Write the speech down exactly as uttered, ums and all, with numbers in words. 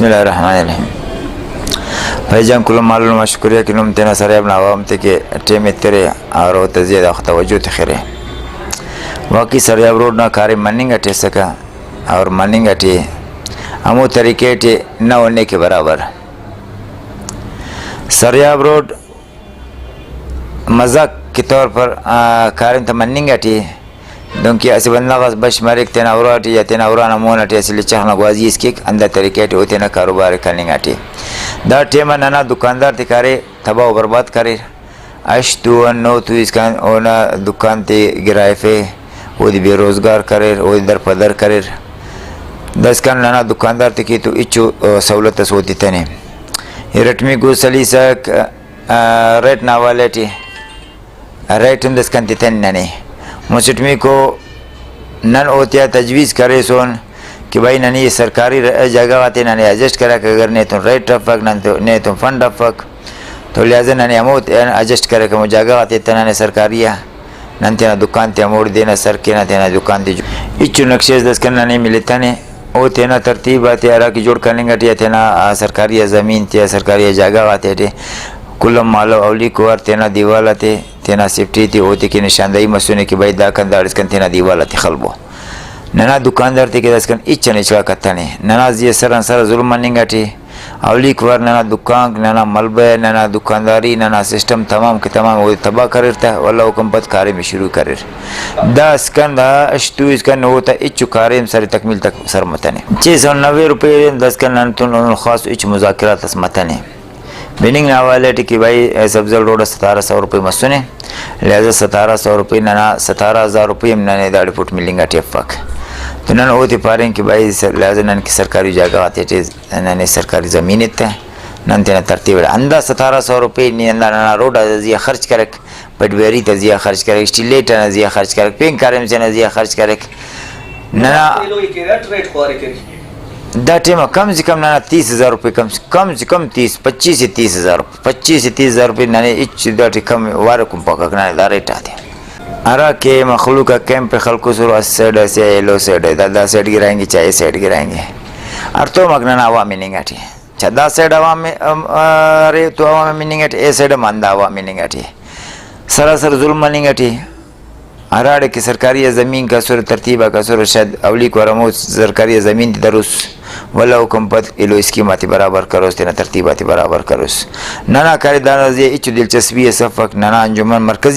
بسم اللہ الرحمن الرحیم۔ بھائی جان، کل مالو ما شکریہ کہ نم تینا سریاب نا عوام تے کہ ٹیم ایترے اور او تزیہ دا توجہ تخرے۔ واقعی سریاب روڈ نا کاریم مننگ اٹی اسکہ اور مننگ اٹی ہمو طریقے ٹی نہ ہونے کے برابر۔ سریاب روڈ مذاق کے طور پر، آ، کاریم تا مننگ اٹی، دنکہ اسہ بندغ اس بش مریک تینا اراٹی یا تینا ارانا مون اٹی اسہ لچغ نا گوازی اس کیک، ہندا طریقہ ٹی او تینا کاروبار ءِ کننگ اٹی۔ دا ٹائم آ ننا دکاندار تے کارے تباہ و برباد کریر۔ ہشت تو نو تو اسکان اونا دکان تے گرائفے، اودے بے روزگار کریر، اودے درپدر کریر۔ داسکان ننا دکاندار تے کہ تو ہچو، آ، سہولت اس او تتنے۔ ارٹمیکو سلیسک، آ، ریٹ نا حوالہ ٹی، ریٹ ہم داسکان تتنے ننے۔ مسٹمیکو نن اوتیا تجویز کریسون کہ بھائی ننے یہ سرکاری ر-، جگہ غاتے ننے ایڈجسٹ کریکہ، اگر نیتون ریٹ افک، نن تو، نیتون فنڈ افک، تو لہٰذا ننے ہمو ایڈجسٹ کریکہ، ہمو جگہ غاتے تہ ننے سرکاری آ۔ نن تینا دکان تے ہموڑے دینہ سر کینہ، تینا دکان تے جو-، ہچو نقشے اس داسکان ننے ملتنے۔ او تینا ترتیب آتے ہراکہ جوڑ کننگ اٹی آ، تینا آ سرکاری آ زمین تے آ، سرکاری آ جاگہ غاتے ٹی کل آن مالو اولیکو وار تینا دیوال آتے، تینا سیفٹی تے اوتے کہ نشاندہی مسنے کہ بھئی داکان داڑسکان تینا دیوال آتے خلبو۔ ننا دکاندار تے کہ داسکان ہچ آن ہچڑا کتنے۔ ننا زی آ سر آن سر آ ظلم مننگ اٹی۔ اولیکو وار ننا دکانک، ننا ملبہ، ننا دکانداری، ننا سسٹم تمام کہ تمام اودے تباہ کریر تہ، ولدا اوکان پد کاریم ءِ شروع کریر۔ داسکان دا ہشت تو اسکان اوتا ہچو کاریم سر تکمیل تک سر متنے۔ چھ سو نوے روپے داسکان نن تون خاص ہچ مذاکرات اس متنے۔ بننگ نا حوالہ ٹی کہ بھائی، اے، سبزل روڈ اس ستارہ سو روپے مسنے، لہذا ستارہ سو روپے ننا، ستارہ ہزار روپے ہم ننے داڑے پٹ ملنگ اٹی افک۔ تو نن اوتے پارین کہ بھائی، س-، لہذا نن کہ سرکاری جاگہ غاتے ٹی ننے سرکاری زمین ایتہ، نن تینا ترتیب اٹ ہندا ستارہ سو روپے نی ہندا ننا روڈ آ زیہا خرچ کرک، پٹ بیری تا زیہا خرچ کرک، اسٹریٹ لائٹ آ زیہا خرچ کرک، پین کاریم سے نا زیہا خرچ کرک۔ ننا ایلو ای کیرہ، ریٹ خوارے کری۔ دا ٹائم آ کم سے کم ننا تیس ہزار روپے، کم سے کم، سے کم تیس، پچیس سے تیس ہزار روپے، پچیس سے تیس ہزار روپے ننے ہچ دا ٹی کم وارے کم پاکک ننے دا ریٹ آتے۔ ہرا کہ مخلوق آ کیمپ خلکوسر، اس سائیڈ اسے ایلو سائیڈ، دا، دا سائیڈ گرائیں گے، چاہے اے سائیڈ گرائیں گے۔ ہڑتوماک ننا عوام مننگ اٹی۔ چا دا سائیڈ عوام، ام، ارے تو عوام مننگ اٹی، اے سائیڈ ہم ہندا عوام مننگ اٹی۔ سراسر ظلم مننگ اٹی۔ ہراڑے کہ سرکاری آ زمین کسر، ترتیب آ کسر، شاید اولیکو وار ہمو سرکاری آ زمین تے دروس، ولدا اوکان پد ایلو اسکیم آتے برابر کروس، تینا ترتیب آتے برابر کروس۔ ننا کارے دانا زی آ ہچو دلچسپی اس افک، ننا انجمن مرکزی